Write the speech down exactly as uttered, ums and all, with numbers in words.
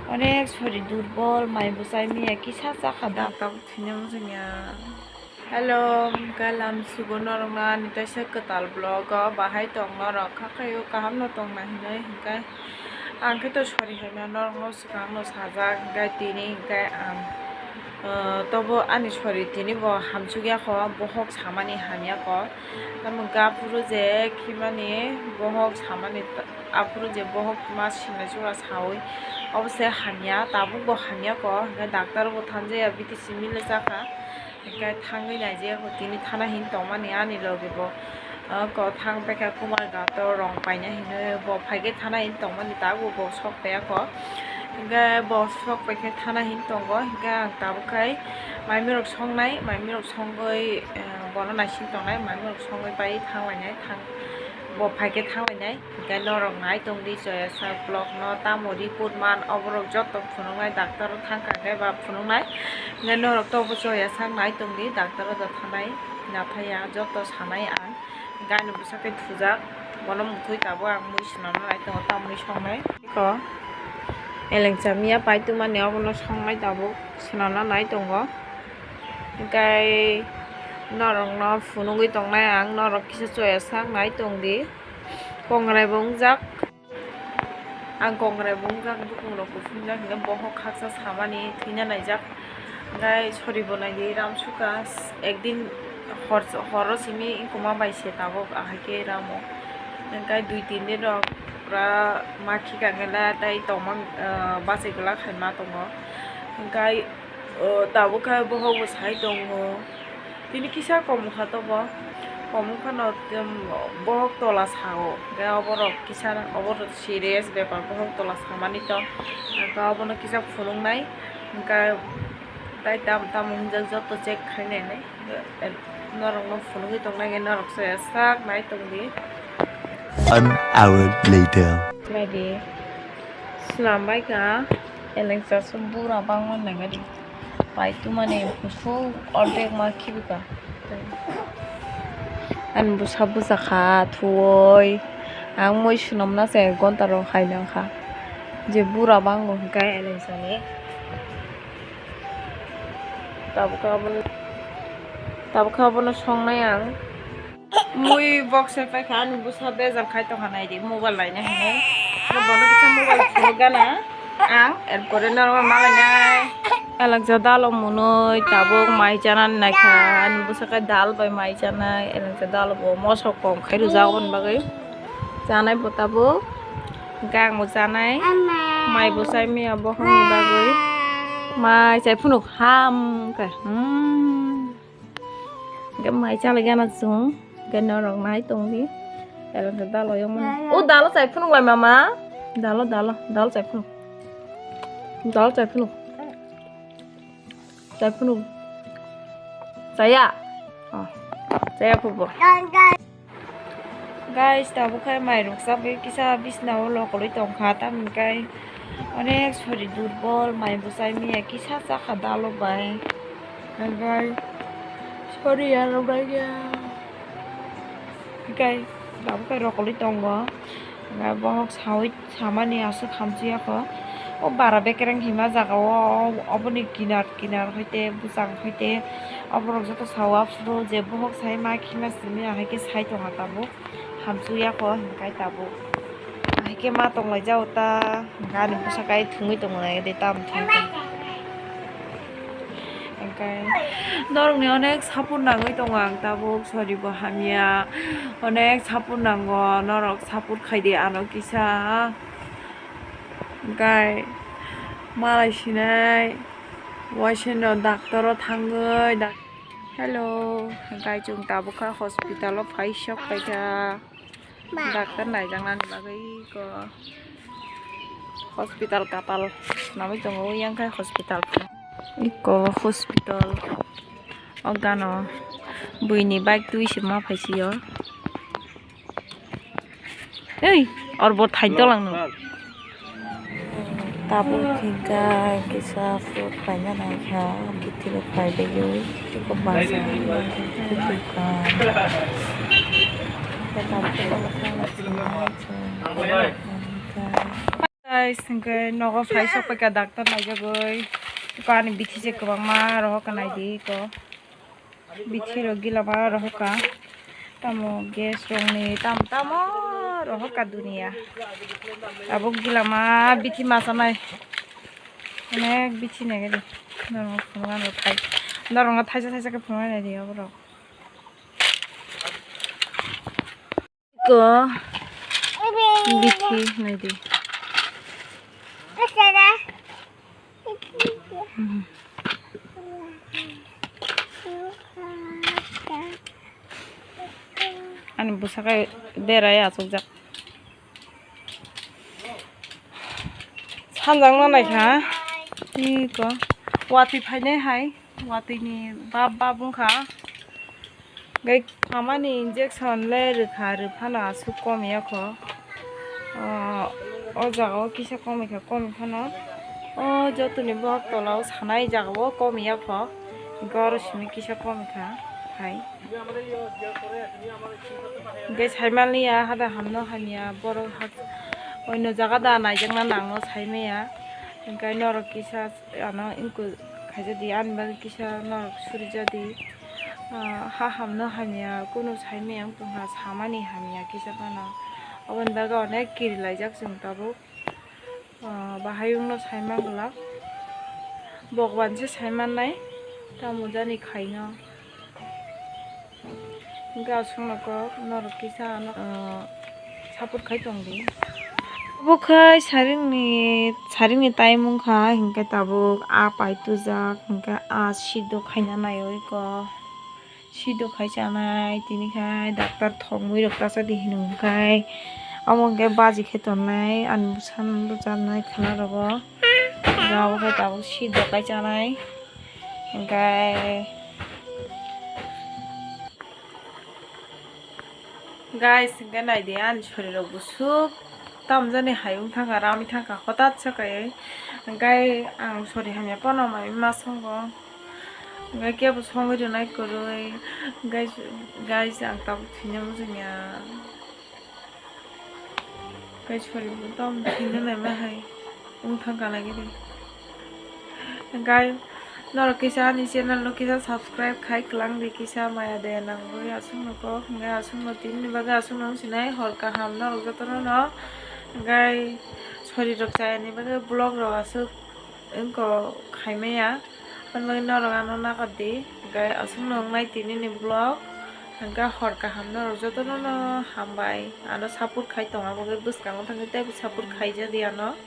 Onek sori durbol, mai bwsai miya kisa chakha da. Tabuk thwina mujungya. Hello, galam sugo norokno ani kaisa kwtal vlog o bahai tong norok kha khaio kaham no tongna hinwi hinkhe ang khe to sori haino norokno swkang no sajak hinkhe tini hinkhe ang, uh, tobo ani sori tini bo hamsukya kho bohok samani hamya kho. Tamo gaphuru je khimani bohok samani aphuru je bohok ma sinai chura sawi obo se hamya tabuk bo hamya kho hinkhe doctor bo thanjaya B T C mile chakha hinkhe thangwi naijaya kho tini thana hin tongmani ani logi bo. Ko thang paikha Kumarghat o rong paina hinwi bo phaikhe thana hin tongmani tabuk bo sok paiya kho hinkhe bo sok paikhe thana hin tongo hinkhe ang tabuk khai mai mirok songnai mai mirok songwi. Bono naising tongnai, manwi rok songwi pai thanglainai, thang-, bo phaikhe thanglainai. Hinkhe norok nai tongdi Joya sak vlog no, tamo report man, oborok joto phunuknai, doctor o thangkha khe ba phunuknai. Hinkhe norok tobo Joya sak nai tongdi, doctor o da thanai, nathaya joto sanai ang. Hinkhe ani bwsa khe thujak, bono muthwi tabuk ang mui swnamna nai tongo, tamoni songnai. Ko elengsa miya pai tongmani obono songnai tabuk swnamna nai tongo. Hinkhe norokno phunugwi tongnai ang, norok kisa Joya sak nai tongdi. Kongrai bo wngjak, ang kongrai bo wngjak, bukung rok kuphungjak, hinkhe bohok khaksa samani thwina naijak. Hinkhe sori bo naidi ram suka, ekdin hor, horo simi wngkoma bai se tabuk ahai khe ramo. Hinkhe dui tin din rok pura ma khika khe la tei tongma, ah, bachai kwlak hai ma tongo. Hinkhe, oh, tabuk khe bohok bo sai tongo. Tini kisa komung kha tobo, komung phano, um, bohok tola sao. Hinkhe oborok kisa oborok serious bepar bohok tola samani tong. Hinkhe obono kisa phunuknai. Hinkhe tai tam tamo hinjak joto check khainai nai. Norokno phunugwi tongnai khe norok se sak nai tongdi. An hour later. Naidi. Swnam bai kha elengsa se bura bangma nangadi. Pai tumani kusu ordek ma khibika. Ani bwsa bwsa kha thuwi. Ang mui swnamna se gonta rok hai nang kha. Je bura bango hinkhe elengsa ni. Tabuk khe abono, tabuk khe abono songnai ang. Mui box se paikha ani bwsa bejal khai tongkha naidi mobile laina hinwi. Bono kisa mobile phunuk gana ang erpore norok malainai. Elakja dalo mwnwi tabuk mai chanani naikha ani bwsa khe dal bai mai chanai elakja dalo bo mosok kom khai rwjak oboni bagwi chanai bo tabuk. Hinkhe ang bo chanai. Mai bo chai maya bohrokni bagwi. Mai chai phunuk ham khe. Hmm. Hinkhe mai chalai gana chwng. Hinkhe norok nai tongdi. Elakhe dalo yomani. O dalo chai phunuk lai mama. Dalo, dalo, dalo chai phunuk. Dalo chai phunuk. Chai phunuk. Chaya. Oh. Chaya phubo. Guys, tabuk khe mai rok chabwi kisa bisna o lokolwi tongkha, tamni kai onek sori durbol, mai bwsai miya kisa chakha dalo bai. Guys, sori ya rok bai ya. Guys, tabuk khe rokolwi tongo. Bohok sawi samani aswk hamsiyakho. O bara bekereng hima jagao, oboni kinar kinar hoite bwsang hoite oborok joto sawa phuru je bohok sai ma khima simi ahai khe sai tongha tabuk. Hamsukya kho hinkhai tabuk. Ahai khe ma tonglaijao ta, hinkhai ani bwsa kai thwngwi tongo nai de tam thwng tong. Hinkhai norokni onek support nangwi tongo ang tabuk, sori bo hamya. Onek support nango, norok support khaidi ano kisa. Hinkhai malai sinai, waisano doctor o thangwi dak-, Hello, hinkhai chwng tabuk kha hospital o phai sok paikha. Doctor naijaknani bagwi eko hospital katal swnamwi tongo, yang khe hospital. Eko hospital o gana buini bike twi se ma phaisio. Ei, or bo thain tolang no. Tabuk hingka kisa fruit paina naikha, kithi rok paibaiwi, tei bwsa kithi kha. Tei tabuk khe bono kha. Guys, hwnkhe nogo phai sok paikha doctor naijagwi. Eko ani bithi se kwbangma rohorkha naidi eko. Bithi rok gila ma rohorkha. Tamo gas rokni tamo tamo rohorkha duniya. Tabuk gila ma bithi ma chanai. Onek bithi naikhe di. Norok phunukna norok thai-, norokno thaisa thaisa khe phunukna naidi oborok. Ko bithi naidi. Hmm. Ani bwsakhe berai achukjak. Sanjak no naikha. Iko watwi phainai hai. Watwi ni bab bab wngkha. Gai phamani injection le rwkha, rw phano aswk kom ya kho. O, o jaga o kisa kom ya kha, kom phano. O jotoni bo tola o sanai jaga o kom ya kho. Goro simi kisa kom ya kha hai. Hwnkhe saimanliya hada hamno hamya borok hak-, oino jaga da naijakna nangno saimaya. Hwnkhe norok kisa ano wngkuk khaijadi ani bagwi kisa norok surijadi. Ah, ha hamno hamya kunu saimaya wng tongkha, samani hamya kisa phano. Aboni bagwi onek kirilaijak chwng tabuk. Ah, bahai wngno saiman glak. Bhagwan se saimannai, tamo jani khaino. Hwnkhe aswkno kok norok kisa ano, ah, support khai tongdi. Obo khe saringni, saringni time wngkha, hwnkhe tabuk a pai tujak, hwnkhe a sidok khaina naiwi kok. Sidok khai chanai, tini khai doctor thok mui rok tasa di hinwi khai. Omo hwnkhe baji khe tongnai, ani bwsano bwcharnai khwna rogo. Hwnkhe abo khe tabuk sidok khai chanai. Hwnkhe guys, hwnkhe naidi ani sori rok bwswk. Tamjani hai wng thangkha, ramwi thangkha, hotat se kaiwi. Hwnkhe ang sori hamya phano mai ma songo. Hwnkhe kebo songwi rwnai kwrwi. Guys, guys, ang tabuk thwina muchungya. Guys, sori bo tam thwina naima hai wng thangkha nai gidi. Hwnkhe norok kisa ani channel no kisa subscribe khai kwlang di, kisa maya daya nangwi aswkno kok, hwnkhe aswkno tinini bagwi aswkno wng sinai hor kaham norok jotono no. Hwnkhe sori rok chayani bagwi vlog rok aswk wngkok khaimaya, hwnwi norok ano nakardi, hwnkhe aswkno wngnai tinini vlog, hwnkhe hor kaham norok jotono no hambai, ano support khai tongma bagwi bwskango thangwi teibo support khaijadi ano.